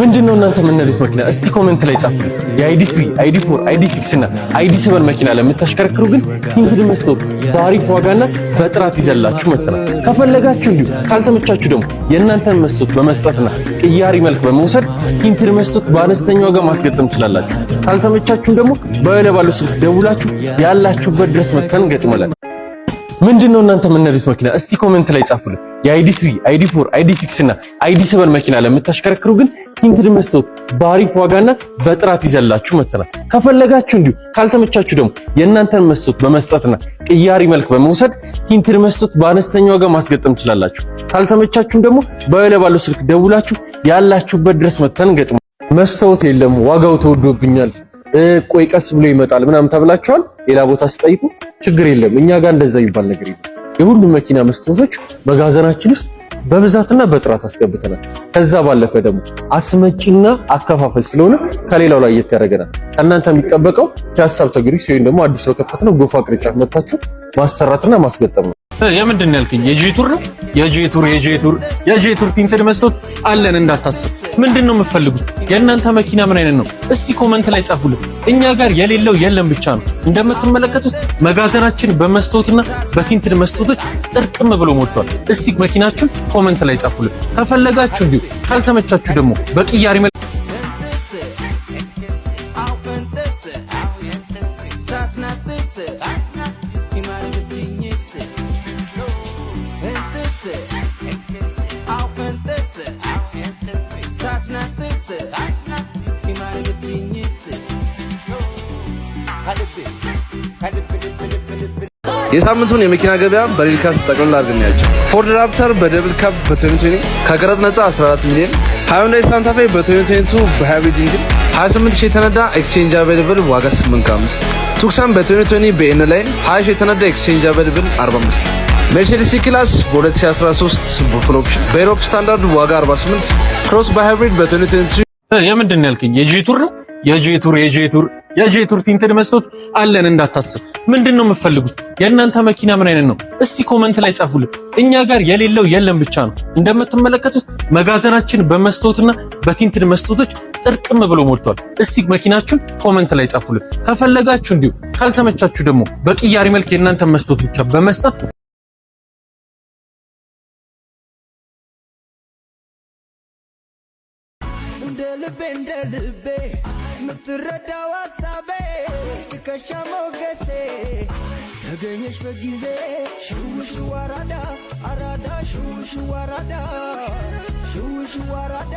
ምንድን ነው እናንተ የምትነዱት መኪና? እስቲ comment ላይ ጻፉ። የ ID 3፣ ID 4፣ ID 6 እና ID 7 መኪና ለምታሽከረክሩ ግን tinted መስታወት በአሪፍ ዋጋና በጥራት ይዘላችሁ መጥተናል። ከፈለጋችሁ እንዲሁ፣ ካልተመቻችሁ ደግሞ የእናንተን መስታወት በመስጠትና ቅያሪ መልክ በመውሰድ tinted መስታወት በአነስተኛ ዋጋ ማስገጠም ትችላላችሁ። ካልተመቻችሁም ደግሞ በላይ ባለው ስልክ ደውላችሁ ያላችሁበት ድረስ መጥተን እንገጥማለን። ምንድን ነው እናንተ የምትነዱት መኪና? እስቲ comment ላይ ጻፉልን። የ ID 3፣ ID 4፣ ID 6 እና ID 7 መኪና ለምታሽከረክሩ ግን tinted መስታወት በአሪፍ ዋጋና በጥራት ይዘላችሁ መጥተናል። ከፈለጋችሁ እንዲሁ፣ ካልተመቻችሁ ደግሞ የእናንተን መስታወት በመስጠትና ቅያሪ መልክ በመውሰድ tinted መስታወት በአነስተኛ ዋጋ ማስገጠም ትችላላችሁ። ካልተመቻችሁም ደግሞ በላይ ባለው ስልክ ደውላችሁ ያላችሁበት ድረስ መጥተን እንገጥማለን። መስታወት የለም፣ ዋጋው ተወዶብኛል፣ ቆይ ቀስ ብሎ ይመጣል ምናምን ተብላችኋል። ሌላ ቦታ ስጠይቁ ችግር የለም፣ እኛ ጋር እንደዛ ይባል ነገር የለም። የሁሉም መኪና መስታወቶች መጋዘናችን ውስጥ በብዛትና በጥራት አስገብተናል። ከዛ ባለፈ ደግሞ አስመጪና አከፋፈል ስለሆነ ከሌላው ላይ ለየት ያደርገናል። ከእናንተ የሚጠበቀው ፒያሳ ጊዮርጊስ ወይም ደግሞ አዲስ በከፈትነው ጎፋ ቅርንጫፍ መጥታችሁ ማሰራትና ማስገጠም ነው። የምንድን ነው ያልከኝ? የጄቱር ነው። የጄቱር፣ የጄቱር፣ የጄቱር tinted መስታወት አለን እንዳታስብ። ምንድን ነው የምትፈልጉት? የእናንተ መኪና ምን አይነት ነው? እስቲ comment ላይ ጻፉልን። እኛ ጋር የሌለው የለም ብቻ ነው። እንደምትመለከቱት መጋዘናችን በመስታወትና በ tinted መስታወቶች ጥርቅም ብሎ ሞልቷል። እስቲ መኪናችሁን comment ላይ ጻፉልን። ከፈለጋችሁ እንዲሁ፣ ካልተመቻችሁ ደግሞ በቅያሪ የሳምንቱን የመኪና ገበያ በሪልካስ ጠቅልል አድርገን ያቸው። ፎርድ ራፕተር በ double cab በ2020 ከቀረጥ ነፃ 14 ሚሊዮን፣ ሃዩንዳይ ሳንታፌ በ2022 በ hybrid engine 28 ሺህ የተነዳ፣ exchange available፣ ዋጋ 8 ከ5፣ ቱክሳን በ2020 በ N Line 20 ሺህ የተነዳ፣ exchange available 45፣ ሜርሴዲስ C-Class በ2013 በ full option በ Europe standard ዋጋ 48፣ Cross በ hybrid በ2023። የምንድን ነው ያልከኝ? የጄቱር ነው። የጄቱር፣ የጄቱር፣ የጄቱር tinted መስታወት አለን እንዳታስብ። ምንድን ነው የምትፈልጉት? የእናንተ መኪና ምን አይነት ነው? እስቲ comment ላይ ጻፉልን። እኛ ጋር የሌለው የለም ብቻ ነው። እንደምትመለከቱት መጋዘናችን በመስታወትና በ tinted መስታወቶች ጥርቅም ብሎ ሞልቷል። እስቲ መኪናችሁን comment ላይ ጻፉልን። ከፈለጋችሁ እንዲሁ፣ ካልተመቻችሁ ደግሞ በቅያሪ መልክ የእናንተ መስታወት ብቻ በመስጠት እንደ ልቤ፣ እንደ ልቤ የምትረዳው ሀሳቤ፣ ትከሻ ሞገሴ ተገኘሽ በጊዜ። ሽውሽው አራዳ አራዳ፣ ሽውሽው አራዳ፣ ሽውሽው አራዳ።